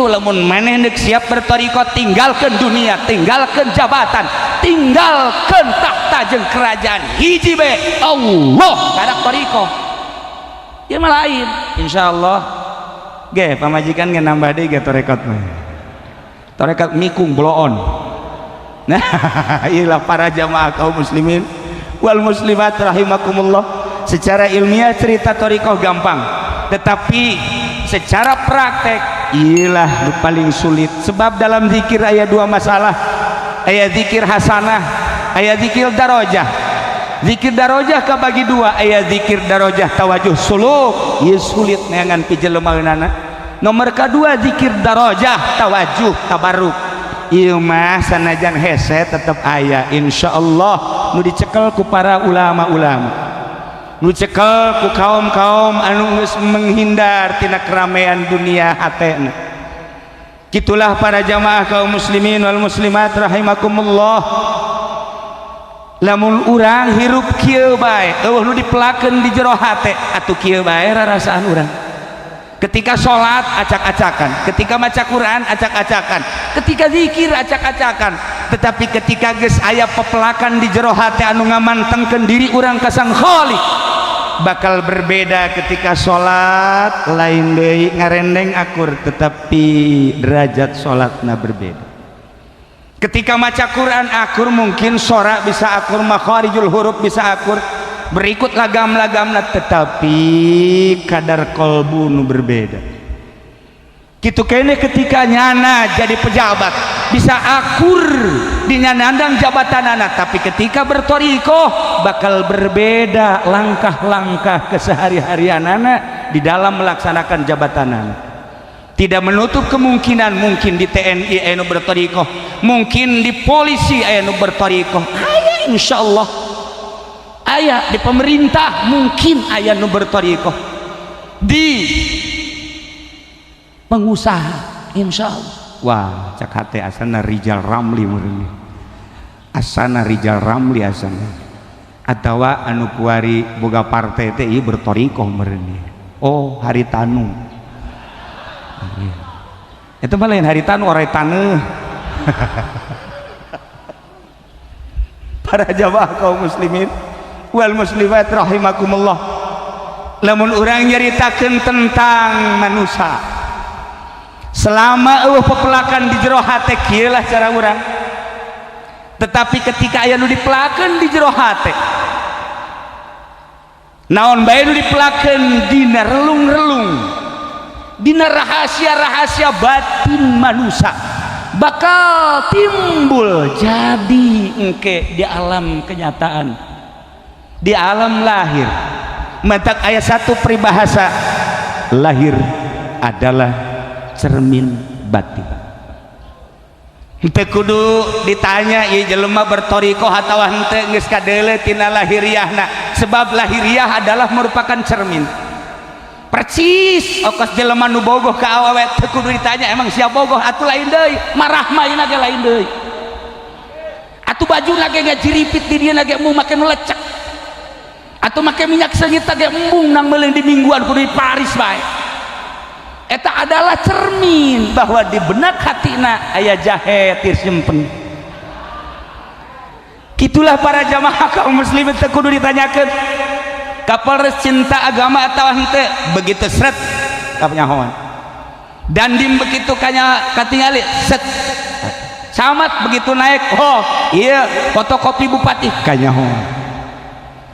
Kitu lamun maneh deuk siap berthoriqoh, tinggalkan dunia, tinggalkan jabatan, tinggalkan tahta jeung kerajaan, hiji be Allah kadak thoriqoh. Ya mah lain, insyaallah ge pamajikan ge nambah deui ge tarekat mah, tarekat mikung bloon. Nah, inilah para jamaah kaum muslimin wal muslimat rahimakumullah. Secara ilmiah cerita thoriqoh gampang, tetapi secara praktek iyalah paling sulit, sebab dalam zikir aya dua masalah: aya zikir hasanah, aya zikir darajah. Zikir darajah kabagi dua: aya zikir darajah tawajuh suluk, ieu sulit neangan pijelemaeunana. Nomor kedua, zikir darajah tawajuh tabarruk. Ieu mah sanajan hese tetep aya, insyaallah, nu dicekel ku para ulama-ulama, nu cekel ku kaum-kaum anu geus menghindar tina keramaian dunia hatena. Gitulah para jamaah kaum muslimin wal muslimat rahimakumullah. Lamun urang hirup kieu bae, euweuh nu dipelakeun di jero hate, atuh kieu bae rarasaan urang. Ketika sholat acak-acakan, ketika maca Quran acak-acakan, ketika zikir acak-acakan. Tetapi ketika geus aya pepelakan di jero hate anu ngamantengkeun diri urang ka Sang Khalik, bakal berbeda. Ketika sholat lain deui, ngarendeng akur, tetapi derajat sholatna berbeda. Ketika maca Quran akur, mungkin sorak bisa akur, makharijul huruf bisa akur, berikut lagam-lagamna, tetapi kadar kolbu nu berbeda. Gitu kene ketika nyana jadi pejabat, bisa akur di nyanandang jabatan anak, tapi ketika berthoriqoh bakal berbeda langkah-langkah kesehari-harian anak di dalam melaksanakan jabatan anak. Tidak menutup kemungkinan mungkin di TNI anu berthoriqoh, mungkin di polisi anu berthoriqoh, aya insyaallah, aya di pemerintah mungkin aya nu berthoriqoh, di pengusaha insyaallah. Wah, cak hate asana Rijal Ramli meureun, asana Rijal Ramli, asana atawa anu kuari boga partai teh ieu berthoriqoh meureun. Oh, Haritanu itu mah lain Haritanu, orai taneuh. Para jamaah kaum muslimin wal muslimat rahimakumullah, lamun urang nyaritakeun tentang manusia, selama euweuh pepelakan di jero hate, kieu lah cara urang. Tetapi ketika aya nu dipelakeun di jero hate, naon bae nu dipelakeun dina relung-relung, dina rahasia-rahasia batin manusia, bakal timbul jadi engke di alam kenyataan, di alam lahir. Matak aya satu peribahasa, lahir adalah cermin batin. Henteu kudu ditanya ieu jelema berthoriqoh atawa henteu, geus kadeuleu tina lahiriahna, sebab lahiriah adalah merupakan cermin percis. Okos jelema nu bogoh ka awewe, teu kudu ditanya emang siap bogoh atuh, lain deui, marah mah ge lain deui atuh, bajuna ge ngajiripit di dieu ge embung make nu lecek atau make minyak seungit ge embung nang meuli di mingguan, kudu di Paris bae. Eta adalah cermin bahwa di benak hatina aya jahe tir simpen. Gitulah para jamaah kaum muslimin, teu kudu ditanyakeun Kapolres cinta agama atau henteu, begitu seret kapanyahoan dandim, begitu kanya katingali set, camat begitu naik, oh iya, fotokopi bupati kanyahoan,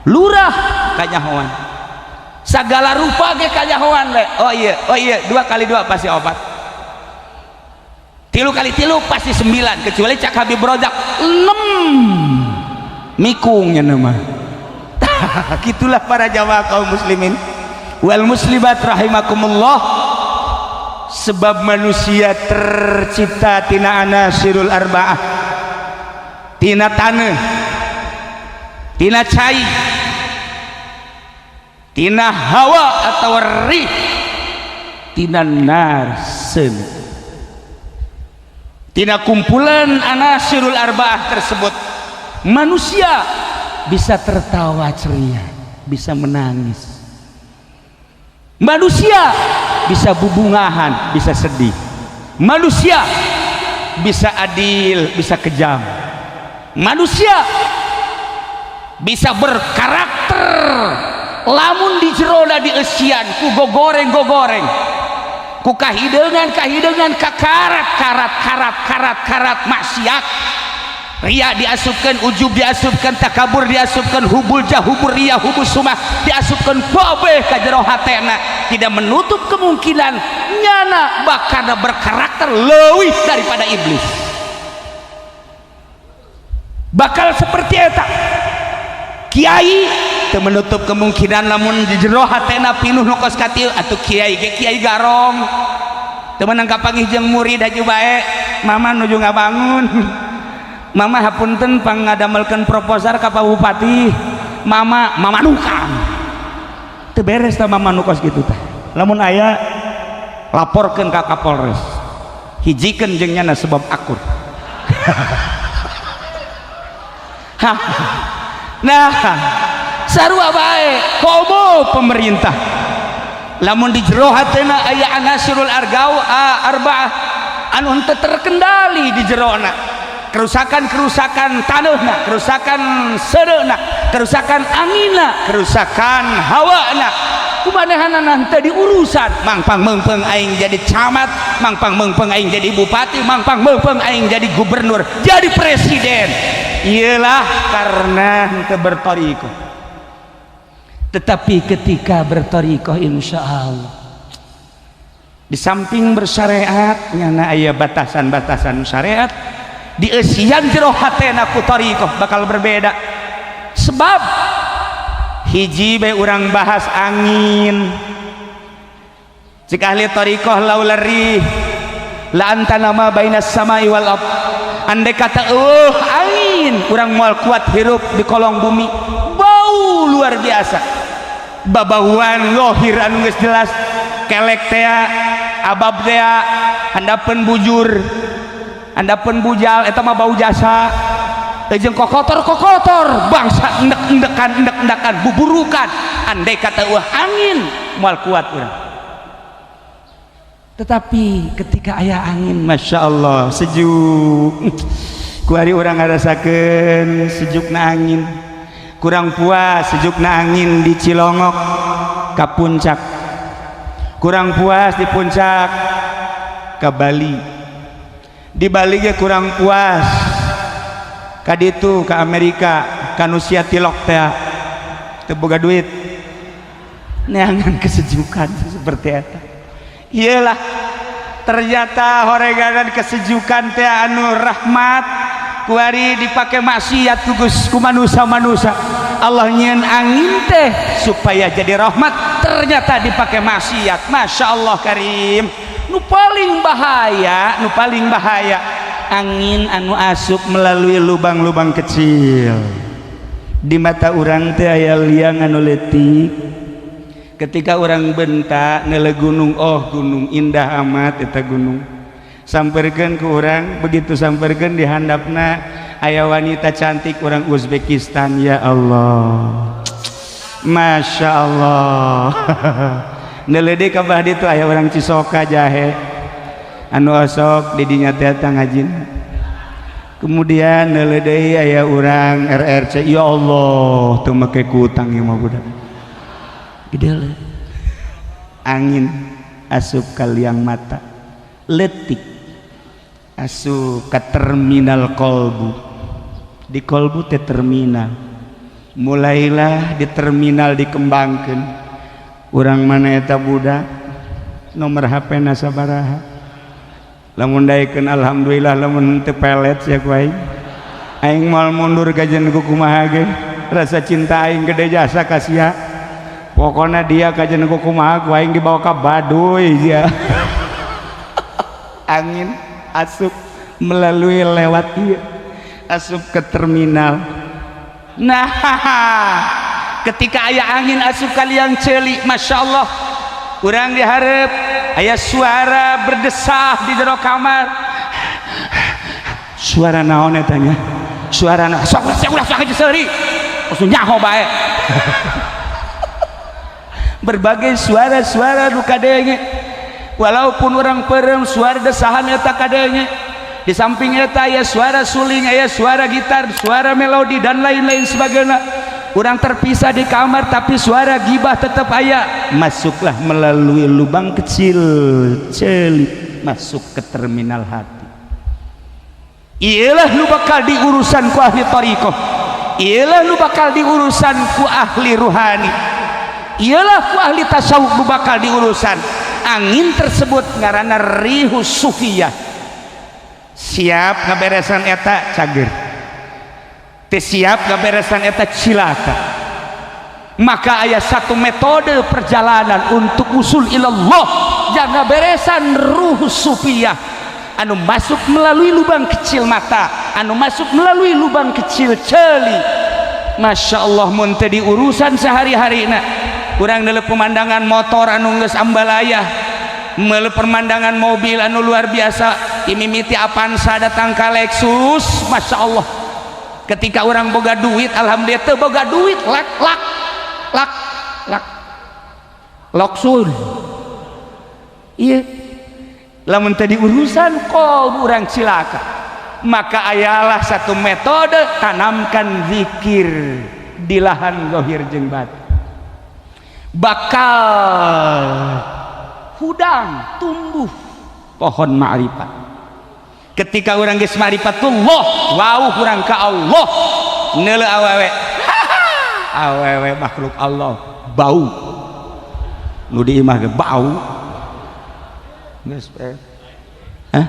lurah kanyahoan, segala rupa ge kanyahoan we. Oh iya, oh iya, 2 kali 2 pasti 4, 3 kali 3 pasti 9, kecuali cak Habib Rozak 6, mikungnya nama. Gitulah para jamaah kaum muslimin wal muslimat rahimakumullah, sebab manusia tercipta tina anasirul arba'ah, tina tanah, tina cai, tina hawa atau rih, tina nar seuneu. Tina kumpulan anasirul arba'ah tersebut manusia bisa tertawa ceria, bisa menangis, manusia bisa bubungahan, bisa sedih. Manusia bisa adil, bisa kejam. Manusia bisa berkarakter lamun di jerona dieusian ku gogoreng-gogoreng, ku kahideungan kahideungan, kakarat karat karat karat karat maksiat. Ria diasupkan, ujub diasupkan, takabur diasupkan, hubbul jah, hubbur ria, hubbus sum'ah diasupkan kabeh ka jero hatena. Tidak menutup kemungkinan nyana bakal berkarakter leuwih daripada iblis, bakal seperti eta. Kiai teu menutup kemungkinan lamun di jero hatena pinuh nu kos kitu. Atuh kiai ge kiai garong, teu meunang kapanggih jeung murid. Haju bae, Mama nuju ngabangun. Mama, hapunten, pangngadamelkeun proposal ka Pak Bupati. Mama mamanukan teu beres tah. Mama nu kos kitu tah, lamun aya laporkeun ka Kapolres, hijikeun jeung nyana sebab akur. Nah, sarua bae komo pemerintah, lamun di jero hatena aya anasirul argau arba'ah anu henteu terkendali di jerona, kerusakan-kerusakan tanahna, kerusakan sereuna, kerusakan anginna, kerusakan hawana, kumanehanana henteu diurusan. Mangpang meungpeung aing jadi camat, mangpang meungpeung aing jadi bupati, mangpang meungpeung aing jadi gubernur, jadi presiden. Iyalah, karena henteu bertorikoh. Tetapi ketika bertorikoh, insya Allah di samping bersyariat, nyana aya batasan-batasan syariat, dieusian jero hatena ku torikoh bakal berbeda. Sebab hiji bae, urang bahas angin. Jika ahli torikoh, laula rih la antana ma bainas samai wal ard. Andai kata angin, urang moal kuat hirup di kolong bumi. Bau luar biasa, babauan lohir anu geus jelas, kelek tea, abab tea, handapeun bujur, handapeun bujal, eta mah bau jasa. Jeung kokotor-kokotor bangsa endek-endekan, endek-endekan, buburukan. Andai kata euweuh angin, moal kuat urang. Tetapi ketika aya angin, masya Allah, sejuk. Kuari urang ngarasakeun sejukna angin. Kurang puas sejukna angin di Cilongok, ka puncak. Kurang puas di puncak, ke Bali. Di Bali ge kurang puas, ka ditu, ke Amerika, ka nu sia tilok teh, teu boga duit, neangan kesejukan seperti eta. Iyalah, ternyata horeganan kesejukan teh anu rahmat, kuari dipakai maksiat ku manusia-manusia. Allah nyieun angin teh supaya jadi rahmat, ternyata dipakai maksiat. Masya Allah karim. Nu paling bahaya, nu paling bahaya angin anu asup melalui lubang-lubang kecil. Di mata urang teh aya liang anu leutik. Ketika urang bentak nele gunung, "Oh, gunung, indah amat eta gunung," samperkeun ke urang. Begitu samperkeun, di handapna aya wanita cantik orang Uzbekistan. Ya Allah, Masya Allah. Nele deui ka bah ditu aya orang Cisoka jahe anu osok didinya teh ngajin. Kemudian nele deui aya urang RRC. Ya Allah, teu make kutang ieu mah budak gede. Angin asup ka liang mata letik, asup ke terminal kolbu. Di kolbu teh terminal. Mulailah di terminal dikembangkan, urang mana eta budak, nomor HP na sabaraha. Lamun daekeun, alhamdulillah. Lamun teu, pelet sia ku aing. Aing moal mundur kajen ku kumaha ge. Rasa cinta aing gede jasa ka sia. Pokoknya dia kajen ku kumaha, ku aing dibawa ka Baduy sia. Angin asup melalui lewat ieu, asup ke terminal. Nah, ketika aya angin asup ka liang ceuli, Masya Allah, kurang diharap aya suara berdesah di jero kamar. Suara naon eta nya? Suara naon? Sok sok, ulah sok seuri, langsung nyaho bae. Berbagai suara-suara nu kadenge. Walaupun urang peureum, suara desahan eta kadenge. Di samping eta aya suara suling, aya suara gitar, suara melodi, dan lain-lain sebagainya. Urang terpisah di kamar, tapi suara gibah tetap aya. Masuklah melalui lubang kecil ceuli, masuk ke terminal hati. Iyalah nu bakal diurusan ku ahli thariqah, iyalah nu bakal diurusan ku ahli ruhani, iyalah ku ahli tasawuf nu bakal diurusan. Angin tersebut ngaranna rihus sufiyah. Siap ngaberesan eta, cager. Teu siap ngaberesan eta, cilaka. Maka aya satu metode perjalanan untuk usul ilallah, jangan beresan ruh sufiyah anu masuk melalui lubang kecil mata, anu masuk melalui lubang kecil ceuli. Masya Allah, mun teu diurusan sehari-hari, nah, kurang dalam pemandangan motor anu geus ambalayah, melalui pemandangan mobil anu luar biasa, imimiti Avanza datang ke Lexus. Masya Allah, ketika orang boga duit, alhamdulillah. Teu boga duit, lak lak lak lak loksun. Iya, lamun tadi urusan kok urang cilaka. Maka ayalah satu metode, tanamkan zikir di lahan zahir jeung batin, bakal hudang tumbuh pohon ma'rifat. Ketika urang geus ma'rifatullah, wau urang ka Allah, neuleu awewe, awewe makhluk Allah, bau. Nu di imah ge bau geus. Hah?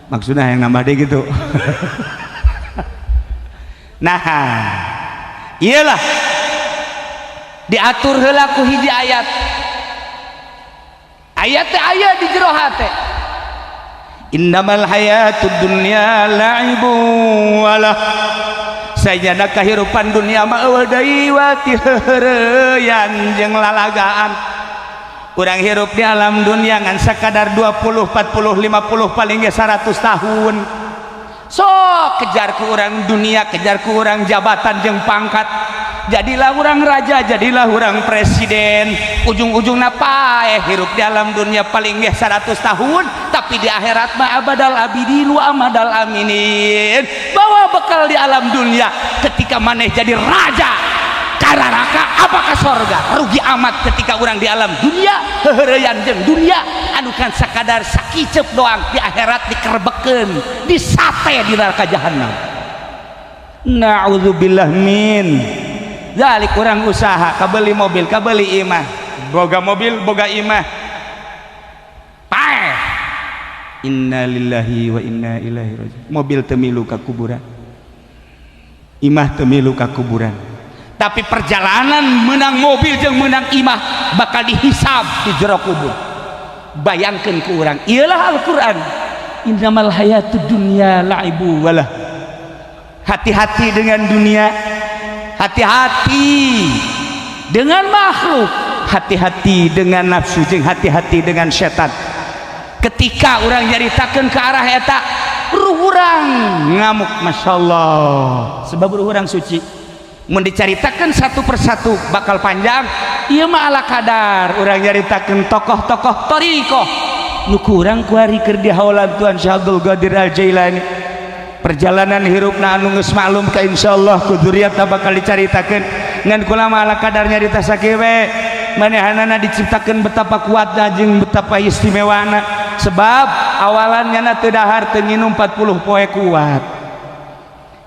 Maksudnya yang nambah deh gitu. Nah, iyalah diatur heula ku hiji ayat. Ayat teh aya di jero hate. Innamal hayatud dunya la'ibu walah. Sajana kahirupan dunia mah euweuh deui wa ti heureyan jeung lalagaan. Urang hirup di alam dunia ngan sakadar 20, 40, 50, paling ge 100 tahun. Sok kejar ku urang dunia, kejar ku urang jabatan jeung pangkat, jadilah urang raja, jadilah urang presiden, ujung-ujungna paeh. Hirup di alam dunia paling ge 100 tahun, tapi di akhirat mah abadal abidin wa amadal aminin. Bawa bekal di alam dunia. Ketika maneh jadi raja, ka neraka apa ka sorga? Rugi amat ketika urang di alam dunia heureyan jeung dunia anu kan sakadar sakiceup doang. Di akhirat dikerebekeun, disate di neraka jahanam. Na'udzubillah min zalik. Urang usaha kabeli mobil, kabeli imah, boga mobil, boga imah, paeh. Innalillahi wa inna ilaihi raji'un. Mobil teu milu ka kuburan, imah teu milu ka kuburan, tapi perjalanan menang mobil jeung menang imah bakal dihisab di jero kubur. Bayangkan ku urang, iyalah Al-Quran, innamal hayatud dunya la'ibu walah. Hati-hati dengan dunia, hati-hati dengan makhluk, hati-hati dengan nafsu, jeung hati-hati dengan setan. Ketika urang nyaritakeun ke arah eta, ruh urang ngamuk. Masya Allah, sebab ruh urang suci. Mun dicaritakan satu persatu bakal panjang. Ieu mah ala kadar urang nyaritakeun tokoh-tokoh thariqah nu kurang kuari keur di haulan Tuan Syekh Abdul Qadir Al Jailani, perjalanan hirupna anu geus maklum ka insyaallah ku dzurriatna bakal dicaritakeun. Ngan kula mah ala kadar nyarita sakieu we. Manehanana diciptakeun betapa kuatna jeung betapa istimewana, sebab awalannya na teu dahar teu nginum 40 poe kuat.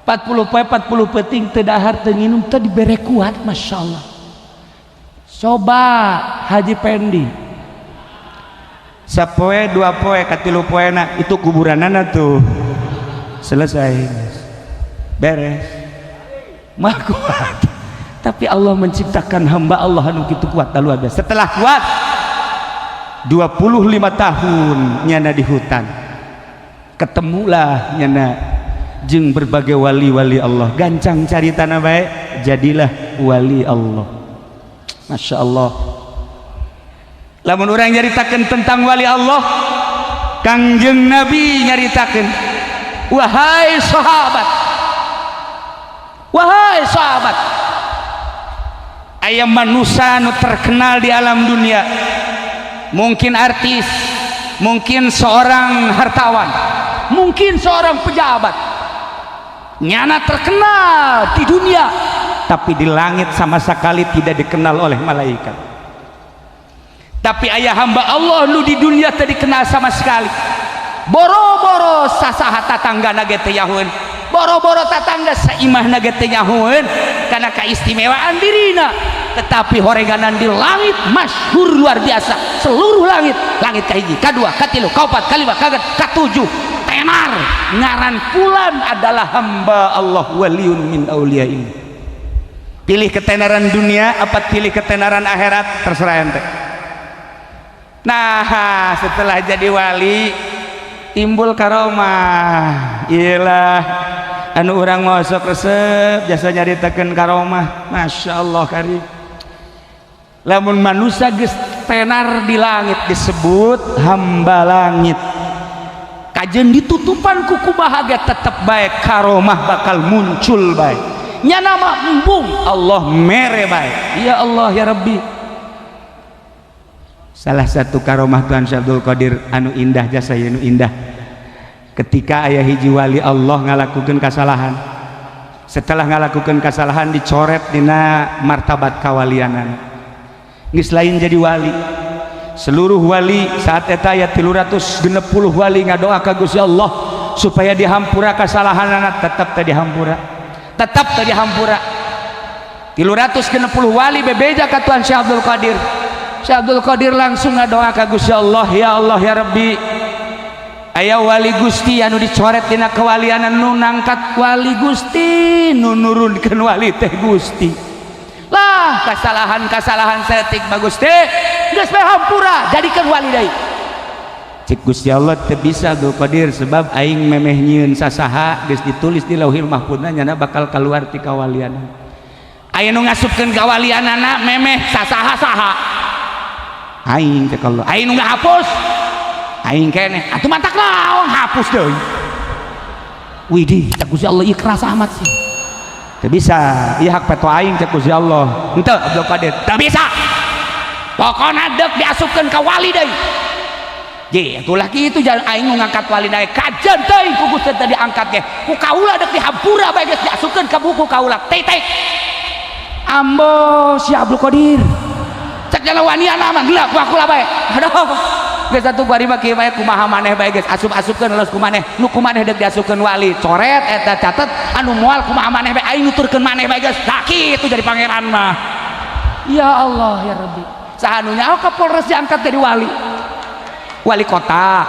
40 poe 40 peuting teu dahar teu nginum teu dibere kuat. Masya Allah. Coba Haji Pendi, sapoe dua poe katilu poena itu kuburanana tuh selesai, beres mah kuat. Tapi Allah menciptakan hamba Allah anu kitu kuat, luar biasa. Setelah kuat 25 tahun nyana di hutan, ketemulah nyana jeung berbagai wali-wali Allah. Gancang caritana baik, jadilah wali Allah. Masya Allah, lamun urang nyaritakeun tentang wali Allah, Kangjeng Nabi nyaritakeun, "Wahai sahabat, wahai sahabat, aya manusia nu terkenal di alam dunia." Mungkin artis, mungkin seorang hartawan, mungkin seorang pejabat, nyana terkenal di dunia, tapi di langit sama sekali tidak dikenal oleh malaikat. Tapi aya hamba Allah nu di dunia teu dikenal sama sekali, boro-boro sasaha tatangga ge teu nyahoeun, boro-boro tatangga saimahna ge teu nyahoeun karena keistimewaan dirina, tetapi horeganan di langit masyhur luar biasa. Seluruh langit, langit kahiji, kadua, katilu, kaopat, kalima, kagenep, katujuh, tenar ngaran fulan adalah hamba Allah, waliyun min auliyaillah. Pilih ketenaran dunia apa pilih ketenaran akhirat, terserah ente. Nah, setelah jadi wali timbul karomah. Iyalah, anu urang mau sok resep jasa nyaritakeun karomah. Masya Allah karim, lamun manusia geus tenar di langit disebut hamba langit, kajeun ditutupan ku kumaha ge tetep bae karomah bakal muncul bae. Nyana mah embung, Allah mere bae. Ya Allah ya Rabbi, salah satu karomah Tuhan Syekh Abdul Qadir anu indah, jasa anu indah, ketika aya hiji wali Allah ngalakukan kesalahan. Setelah ngalakukan kesalahan, dicoret dina martabat kawalianan, geus lain jadi wali. Seluruh wali saat eta aya 360 wali ngadoa ka Gusti Allah supaya dihampura kesalahanana. Tetap teu dihampura, tetap teu dihampura. 360 wali bebeja ka Tuhan Syekh Abdul Qadir. Syekh Abdul Qadir langsung ngadoa ka Gusti Allah, "Ya Allah ya Rabbi, aya wali Gusti anu dicoret dina kewalianan. Nu nangkat wali Gusti, nu nurunkeun wali teh Gusti. Lah, kesalahan-kesalahan saeutik mah Gusti geus bae hampura, jadikeun wali deui." Cik Gusti Allah, "Teu bisa, Abdul Qadir, sebab aing memeh nyieun sasaha geus ditulis di Lauhil Mahfudna nyana bakal keluar ti kawalian. Aya nu ngasupkeun kawalianana memeh sasaha saha? Aing," cek Allah. "Aing nu ngahapus aing keneh. Atuh mantak naon hapus deui?" Widih, cek Gusti Allah, ieu keras amat sih. "Teu bisa, ieu hak peto aing," cek Gusti Allah. "Henteu, Abdul Qadir, teu bisa. Pokona deuk diasupkeun ka wali deui." Je, atulah kitu jalan aing nu ngangkat wali deui. Kajeun teuing ku Gusti teu diangkat ge. Ku kaula deuk dihampura bae, geus diasupkeun ka buku kaula. Titik. Ambo si Abdul Qadir. Cek jalan waniana mah geuleuh ku aku lah bae. Aduh. Geus atuh kuari mah kieu bae, kumaha maneh bae geus asup-asupkeun los ku maneh. Nu ku maneh deuk diasupkeun wali. Coret eta, catet, anu moal kumaha maneh bae, aing nuturkeun maneh bae geus. Nah, kitu jadi pangeran mah. Ya Allah ya Rabbi. Saha nu nyaho Kapolres diangkat jadi wali? Wali kota.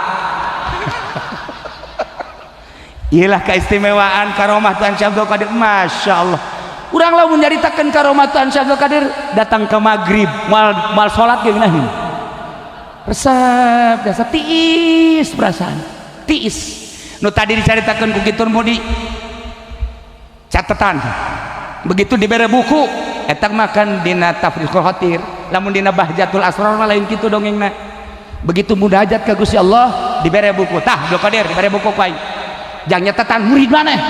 Iyalah keistimewaan karomah Tuhan Syekh Abdul Qadir. Masya Allah. Urang lamun nyaritakeun karomah Tuhan Syekh Abdul Qadir datang ke maghrib, mal mal salat ge ngeunaheun. Resep biasa tiis perasaan. Tiis. Nu tadi dicaritakeun ku kitur mudi catatan. Begitu dibere buku, eta makan dina Tafriqul Khatir. Lamun dina Bahjatul Asrar mah lain kitu dongengna. Begitu munajat ka Gusti Allah, dibere buku. Tah, Abdul Qadir dibere buku ku aing. Jang nyatetan murid maneh.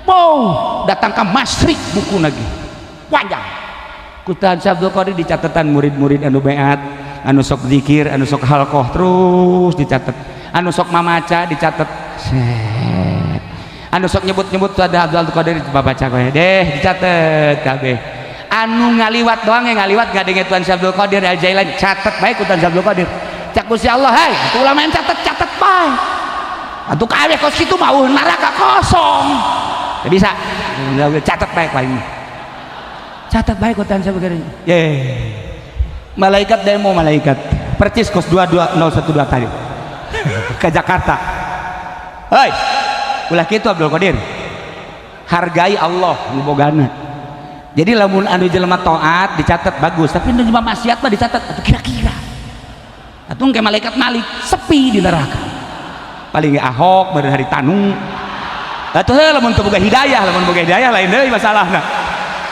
Wow, datang ke masyrik buku lagi. Panjang. Ku Tuhan Syekh Abdul Qadir dicatetan murid-murid anu beat, anu sok zikir, anu sok halqoh terus dicatet. Anu sok mamaca dicatet. Set. Anu sok nyebut-nyebut ada Abdul Qadir baca kowe deh, dicatet kabeh. Anu ngaliwat doang, yang ngaliwat ngadenge Tuhan Syekh Abdul Qadir Al Jailani, catet bae ku Tuhan Syekh Abdul Qadir. Cak Gusti Allah, "Hai, atuh ulah main catet-catet bae. Atuh kabeh kos kitu mah neraka kosong." Teu bisa. Catet bae ku aing. Catat bae ku Tuhan Syekh Abdul Qadir. Ye. Malaikat demo, malaikat. Percis kos 22012 tadi. Ke Jakarta. "Hei, ulah kitu, Abdul Qadir. Hargai Allah nu bogana." Jadi lamun anu jelema taat dicatat bagus, tapi anu jelema maksiat mah dicatat atuh kira-kira. Atuh kayak malaikat Malik sepi di neraka. Paling ge Ahok beureun hari tanu. Atuh heuh lamun teu boga hidayah, lamun boga hidayah lain deui masalahna.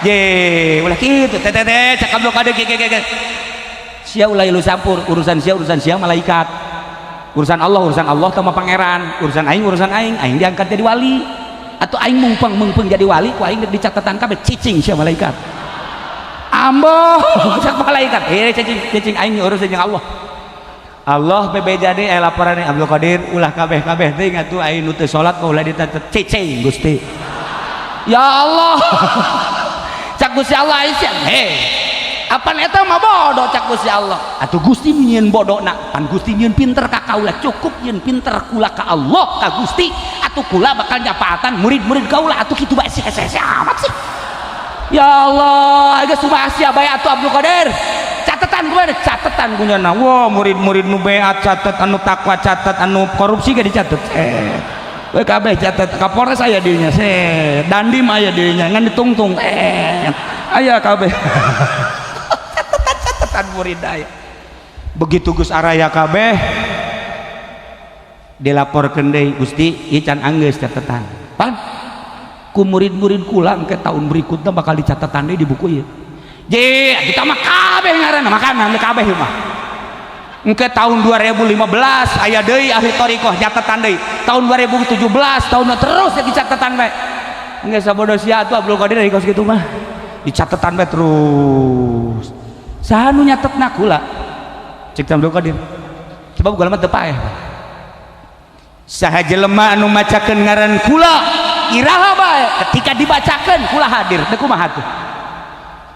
Ye, ulah kitu teh teh teh, cak Abdul Qadir kieu kieu kieu. Sia ulah ilu campur, urusan sia urusan sia malaikat. Urusan Allah urusan Allah sama pangeran, urusan aing urusan aing, aing diangkat jadi wali. Atau aing mungpeng mungpeng jadi wali, ku aing di catatan kabeh, cicing sia malaikat. Ambo, cek malaikat, eh, cicing, cicing, aing urus jeung Allah. Allah bebeja deui, eh, laporan Abdul Qadir ulah kabeh-kabeh teh atuh, aing nu teu salat ulah dicatet. Cicing, Gusti. Ya Allah, cak Gusti Allah, Aisyah, hei, apan eta mah bodoh? Cak Gusti Allah, atuh Gusti nyieun bodona, pan Gusti nyieun pinter ka kaula. Cukup nyieun pinter kula ka Allah, ka Gusti, atuh kula bakal nyapaatan murid-murid kaula. Atuh kitu bae sih, hese amat sih. Ya Allah, geus kumaha sia bae atuh Abdul Qadir. Catatan kumaha? Catatan kunyana. Wah, murid-murid nu beat catat, anu takwa catat, anu korupsi ge dicatat. Eh, we kabeh catat. Kapolres aya dinya, se dandim aya dinya, ngan ditungtung, eh, aya kabeh. Catatan-catatan murid aya. Begitu geus araya kabeh, dilaporkeun deui, Gusti, ieu can anggeus catatan. Pan ku murid-murid kula ke tahun berikutnya bakal dicatatan deui di buku ieu. Je, kita mah kabeh ngaranna makanan kabeh mah. Engke tahun 2015 aya deui ahli thariqah, catatan deui. Tahun 2017, tahun terus ya dicatatan bae. Engke sabodo sia atuh Abdul Qadir kos kitu mah. Dicatatan bae terus. Saha nu nyatetna? Kula. Cek Abdul Qadir. Sebab kula mah teu paeh. Saha jelema anu macakeun ngaran kula iraha bae, ketika dibacakeun kula hadir. Teu kumaha tuh?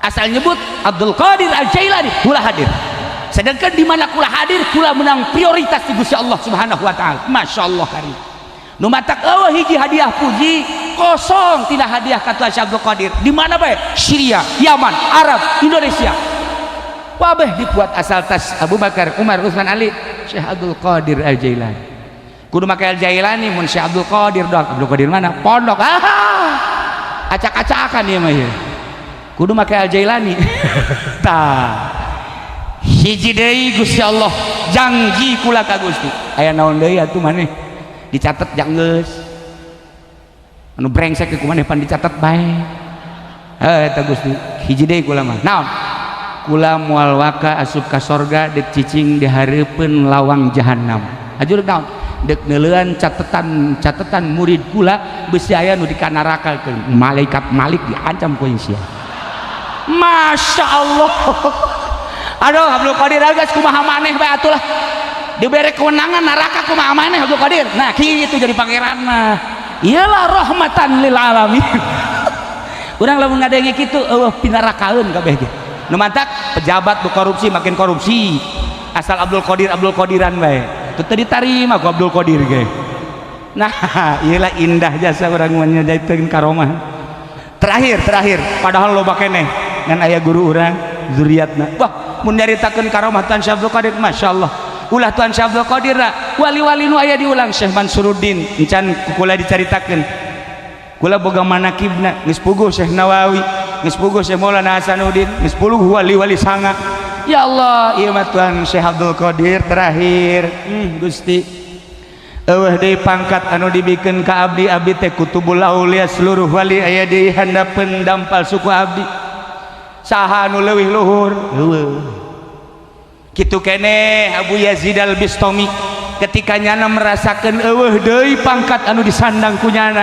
Asal nyebut Abdul Qadir Al Jailani, kula hadir. Sedangkan di mana kula hadir, kula menang prioritas di Gusti Allah Subhanahu wa taala. Masya Allah karim. Nu matak eueuh hiji hadiah puji kosong tidak hadiah ka Tuhan Syekh Abdul Qadir. Di mana bae? Syria, Yaman, Arab, Indonesia. Wabeh dibuat asal tas Abu Bakar, Umar, Utsman, Ali, Syekh Abdul Qadir Al Jailani. Kudu make Al Jailani, mun Syekh Abdul Qadir doang. Abdul Qadir mana? Pondok. Ah. Acak-acakan ieu mah ieu. Kudu make Al Jailani. Tah. Hiji deui, Gusti Allah, janji kula ka Gusti. Aya naon deui atuh maneh? Dicatet jang geus. Anu brengsek ku maneh pan dicatet bae. Heuh, eta Gusti. Hiji deui kula mah. Naon? Kula moal waka asup ka sorga dek cicing di hareupeun lawang jahanam. Hatur naon? Dek neuleuan catatan catatan murid kula, besi aya nu dikanarakakeun. Malaikat Malik diancam ku sia. Masya Allah. Aduh, Abdul Qadir, geus kumaha maneh bae atuh lah. Dibere kewenangan neraka kumaha maneh Abdul Qadir. Nah, kitu jadi pangeran mah. Iyalah, rahmatan lil alamin. Urang lamun ngadenge kitu eueuh pinarakaeun kabeh ge. Nu mantak pejabat nu korupsi makin korupsi. Asal Abdul Qadir Abdul Qadiran bae. Itu teu ditarima ku Abdul Qadir ge. Nah, iyalah indah jasa urang menyajaikeun karomah. Terakhir, terakhir, padahal loba keneh ngan aya guru urang zuriatna. Wah, mun nyaritakeun karomah Tuan Syekh Abdul Qadir, masyaallah. Ulah Tuan Syekh Abdul Qadir, wali-wali nu aya diulang Syekh Mansuruddin encan kula dicaritakeun. Kula boga manakibna geus puguh Syekh Nawawi, geus puguh Syekh Maulana Hasanuddin, geus puguh wali-wali sanga. Ya Allah, ieu mah Tuan Syekh Abdul Qadir terakhir. Gusti. Eueuh deui pangkat anu dibikeun ka abdi, abdi teh kutubul aulia, seluruh wali aya di handapeun dampal suku abdi. Saha anu leuwih luhur? Eueuh. Kitu keneh Abu Yazid Al Bistami ketika nyana merasakeun eueuh deui pangkat anu disandang ku nyana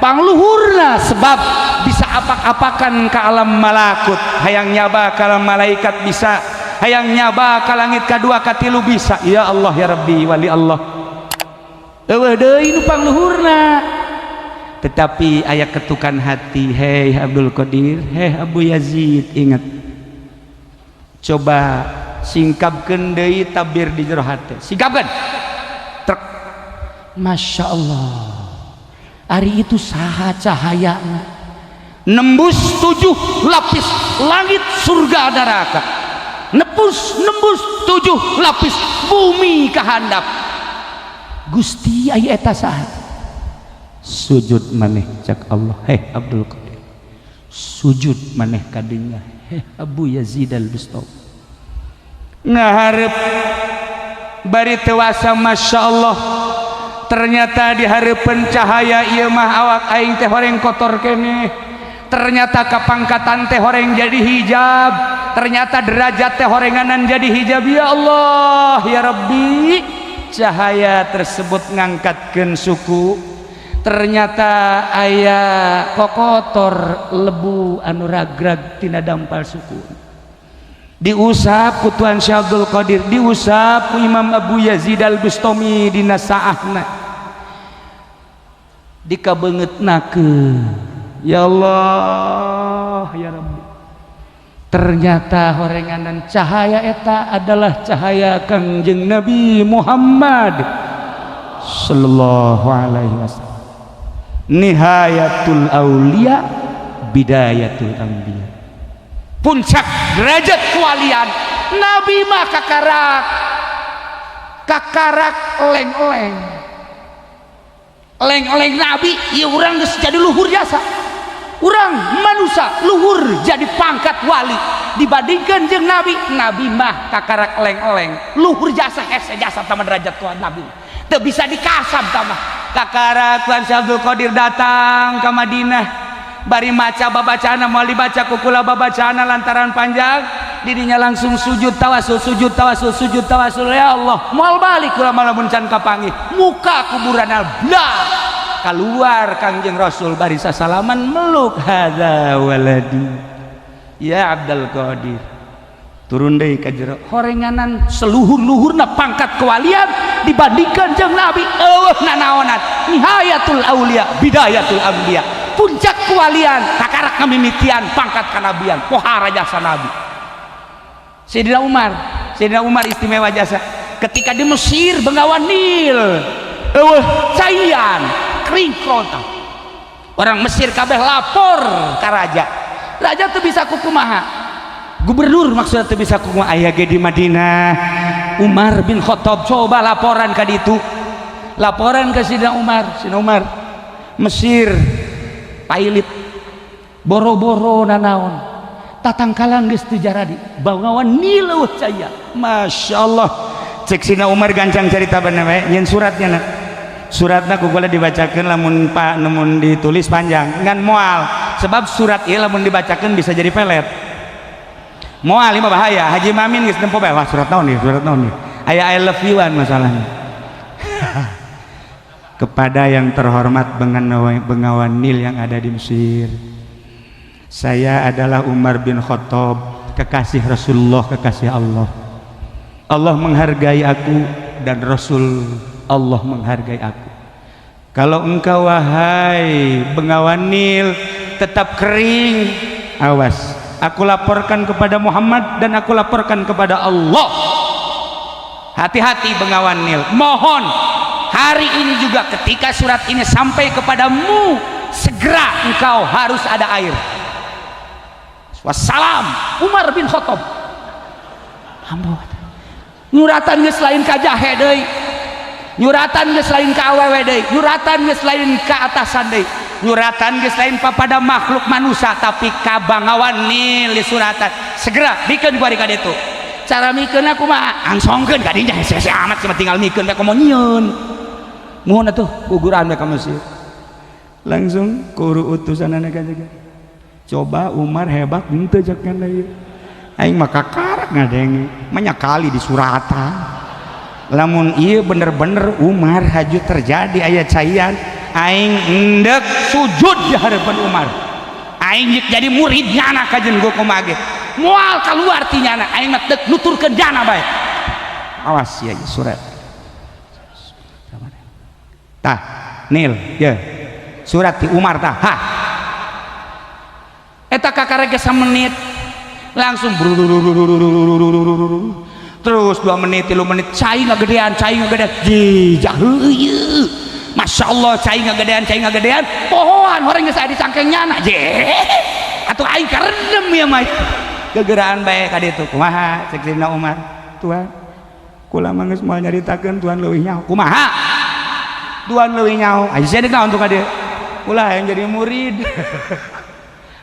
pangluhurna, sebab bisa apak-apakan ke alam malakut, hayang nyaba ka alam malaikat bisa, hayang nyaba ka langit kadua katilu bisa. Ya Allah ya Rabbi, wali Allah, eueuh deui nu pangluhurna. Tetapi aya ketukan hati, hei Abdul Qadir, hei Abu Yazid, ingat, coba singkapkeun deui tabir di jero hati, singkapkeun trek. Masya Allah, ari itu saha cahayana nembus tujuh lapis langit, surga, neraka, nembus nembus tujuh lapis bumi ke handap. Gusti, aya eta saha? Sujud maneh, cak Allah. Heh Abdul Qadir, sujud maneh kadinya. Heh Abu Yazid Al Bistami, ngaharep bari tewasa. Masya Allah, ternyata di hareupeun cahaya ieu mah awak aing teh horeng kotor keneh. Ternyata kapangkatan teh horeng jadi hijab, ternyata derajat teh horenganan jadi hijab. Ya Allah ya Rabbi, cahaya tersebut ngangkatkeun suku. Ternyata aya kokotor lebu anu ragrag tina dampal suku, diusap ku Tuan Syekh Abdul Qadir, diusap ku Imam Abu Yazid Al Bustami dina saahna, dikabeungeutnakeun. Ya Allah, ya Rabbi, ternyata horenganan cahaya eta adalah cahaya Kangjeng Nabi Muhammad sallallahu alaihi wasallam. Nihayatul aulia, bidayatul anbiya, puncak derajat kewalian. Nabi mah kakarak kakarak eleng-eleng eleng-eleng Nabi ya. Urang geus jadi luhur jasa, urang manusia luhur jadi pangkat wali dibandingkan jeung Nabi. Nabi mah kakarak eleng-eleng, luhur jasa, hese jasa tama derajat Tuhan. Nabi teu bisa dikasab tama. Kakarak Tuan Syekh Abdul Qadir datang ke Madinah, bari maca babacana, moal dibaca ku kula babacana lantaran panjang. Dirinya langsung sujud tawasul, sujud tawasul, sujud tawasul. Ya Allah, moal balik kula lamun can kapanggih. Muka kuburan, blah, keluar Kangjeng Rasul bari sasalaman, meluk. Hadza waladi ya Abdul Qadir. Turun deui ka jero, horenganan seluhur-luhurna pangkat kewalian dibandingkan jeung Nabi eueuh nanaonan. Nihayatul aulia, bidayatul anbiya, puncak kewalian kakarak ngamimitian pangkat kanabian. Pohara jasa Nabi. Sayyidina Umar, Sayyidina Umar istimewa jasa. Ketika di Mesir, Bengawan Nil eueuh caian, kering kerontang, orang Mesir kabeh lapor ka raja. Raja tuh bisa kukumaha, gubernur maksudnya tuh bisa kukumaha. Aya ge di Madinah Umar bin Khattab. Coba laporan ka ditu, laporan ke Sidina Umar. Sidina Umar, Mesir pailit, boro-boro nanaon, tatangkalan geus teu jaradi, Bengawan Nil eueuh caya. Masya Allah, cek Sidina Umar, gancang cerita bener we nyeun suratnya na. Suratna ku kula dibacakeun, lamun pak namun ditulis panjang ngan moal, sebab surat ieu lamun dibacakeun bisa jadi pelet. Moal lima bahaya. Haji Mamin geus nempo bae, wah, surat naon nih, surat naon nih, aya I love you an masalahnya. Kepada yang terhormat Bengawan Nil yang ada di Mesir, saya adalah Umar bin Khattab, kekasih Rasulullah, kekasih Allah. Allah menghargai aku dan Rasul Allah menghargai aku. Kalau engkau, wahai Bengawan Nil, tetap kering, awas, aku laporkan kepada Muhammad dan aku laporkan kepada Allah. Hati-hati, Bengawan Nil. Mohon hari ini juga, ketika surat ini sampai kepadamu, segera engkau harus ada air. Wassalam, Umar bin Khattab. Nyuratan geus lain ka jahe deui, nyuratan geus lain ka awewe deui, nyuratan geus lain ka atasan deui, nyuratan geus lain papada makhluk manusia, tapi ka Bangawan Nil disuratan, segera bikeun ku ari ka ditu. Cara mikeun aku mah angsongkeun ka dinya, hese amat cuma tinggal mikeun bae, komo nyieun. Mohon atuh guguran bae ka Mesir. Langsung kuru utusanana ka jaga. Coba Umar hebat henteu cek kana ieu? Aing mah kakarak ngadenge banyak kali di suratan. Lamun ieu bener-bener Umar haju terjadi aya caian, aing endek sujud di hadapan Umar. Aing jek jadi murid nyana kajen gua kumaha ge moal keluar ti nyana. Aing mah deuk nuturkeun jana bae. Awas ya, surat tah Nil ya, surat ti Umar tah. Ha, eta kakarek ge menit langsung terus 2 menit, 3 menit, cai ngagedean, cai ngagedean, jijah heueuh. Masya Allah, cai ngagedean, cai ngagedean, pohoan orang geus aya di cangkeng nyana je atuh. Aing karendem ya mah, gegeraan bae ka ditu. Kumaha cek Sidina Umar? Tuan, kula mah geus moal nyaritakeun, tuan leuwih nyaho. Kumaha tuan leuwih nyaho? Aya sia naon tuh ka dieu? Kula hayang jadi murid,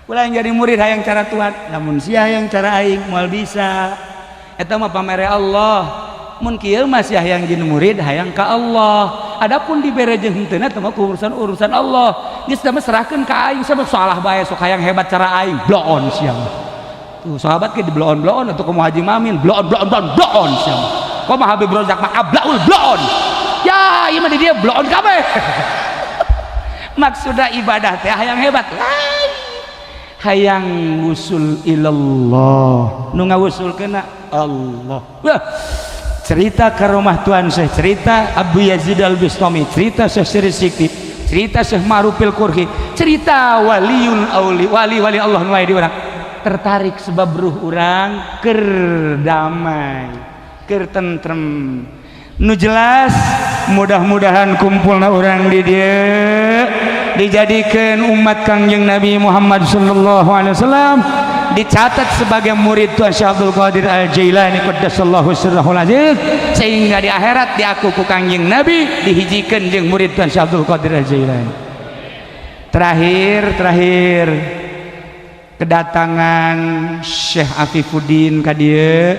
kula yang jadi murid, hayang cara tuan. Lamun sia hayang cara aing, moal bisa, eta mah pamere Allah. Mun kieu mah sia hayang jadi murid, hayang ka Allah. Adapun dibere jeung henteu eta mah urusan-urusan Allah. Geus mah serahkeun ka aing, sabab salah bae sok hayang hebat cara aing. Bloon sia mah. Tuh sahabat ke di bloon-bloon atau kamu Haji Mamin bloon bloon bloon bloon sia mah. Kok mah Habib Rozak mah ablaul bloon ya, ieu mah di dia bloon kabeh. Maksudna ibadah teh hayang hebat lain, hayang wusul ilallah, nu ngawusulkeuna Allah. Wah, cerita karomah Tuan Syekh, cerita Abu Yazid Al Bustami, cerita Syekh Siri Sikti, cerita Syekh Ma'rufil Qurhi, cerita waliul auli, wali-wali Allah nu aya di urang tertarik sebab ruh urang keur damai, keur tentrem. Nu jelas mudah-mudahan kumpulna urang di dieu dijadikan umat Kangjeng Nabi Muhammad sallallahu alaihi wasallam, dicatat sebagai murid Tuan Syekh Abdul Qadir Al Jailani qaddasallahu sirrahul aziz, sehingga di akhirat diaku ku Kangjeng Nabi dihijikeun jeung murid Tuan Syekh Abdul Qadir Al Jailani. Terakhir, terakhir, kedatangan Syekh Afifuddin ka dieu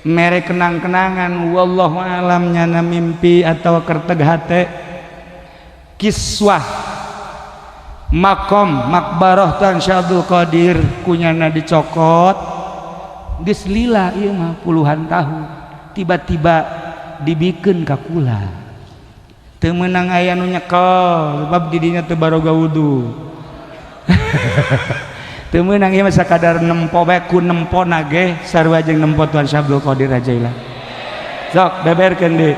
mere kenang-kenangan, wallahu alam nyana mimpi atau kerteg hate, kiswah makom makbarah Tuan Syekh Abdul Qadir kunyana dicokot. Geus lila ieu mah puluhan tahun, tiba-tiba dibikeun ka kula. Teu meunang aya nu nyekel sebab di dinya teu baroga wudu. Teu meunang ieu mah, sakadar nempo bae. Ku nempo nage sarua jeung nempo Tuan Syekh Abdul Qadir Jailani. Sok beberkeun deui.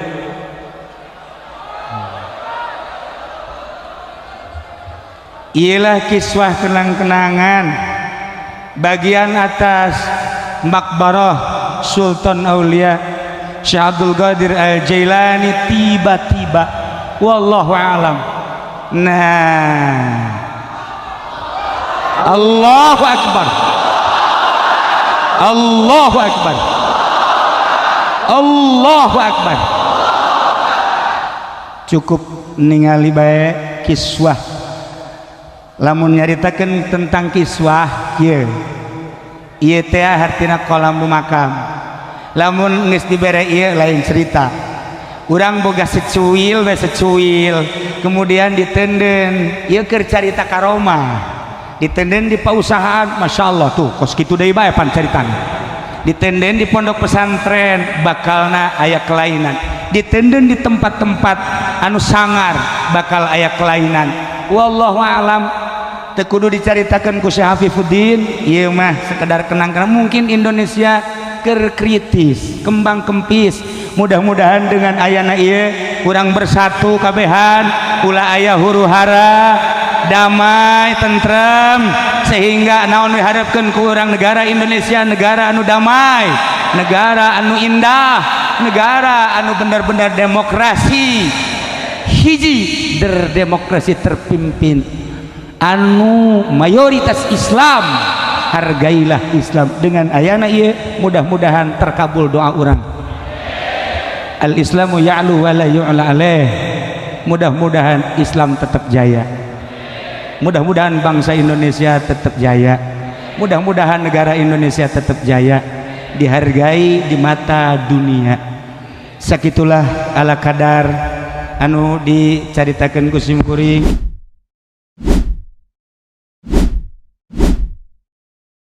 Ialah kiswah kenang-kenangan bagian atas makbarah Sultan Aulia Syekh Abdul Qadir Al Jailani. Tiba-tiba, wallahu alam. Nah, Allahu Akbar, Allahu Akbar, Allahu Akbar. Cukup ningali bae kiswah. Lamun nyaritakeun tentang kiswah kieu, ieu teh hartina kolam makam. Lamun geus dibere ieu lain cerita. Urang boga secuil we, secuil, kemudian ditenden ieu keur carita karomah, ditenden di pausahaan, Masya Allah tuh kos kitu deui bae pan caritana. Ditenden di pondok pesantren bakalna aya kelainan, ditenden di tempat-tempat anu sangar bakal aya kelainan. Wallahu alam, teu kudu dicaritakeun ku Syekh Hafifuddin. Ieu mah sekedar kenang-kenang. Mungkin Indonesia keur kritis, kembang kempis. Mudah-mudahan dengan ayana ieu kurang bersatu kabehan, ulah aya huru hara, damai tentrem, sehingga naon diharapkeun ku urang, negara Indonesia negara anu damai, negara anu indah, negara anu benar-benar demokrasi, hiji der demokrasi terpimpin anu mayoritas Islam. Hargailah Islam. Dengan ayana ieu mudah-mudahan terkabul doa urang. Al-Islamu ya'lu wa la yu'la alaih. Mudah-mudahan Islam tetap jaya, mudah-mudahan bangsa Indonesia tetap jaya, mudah-mudahan negara Indonesia tetap jaya, dihargai di mata dunia. Sakitulah ala kadar anu dicaritakeun ku sim kuring.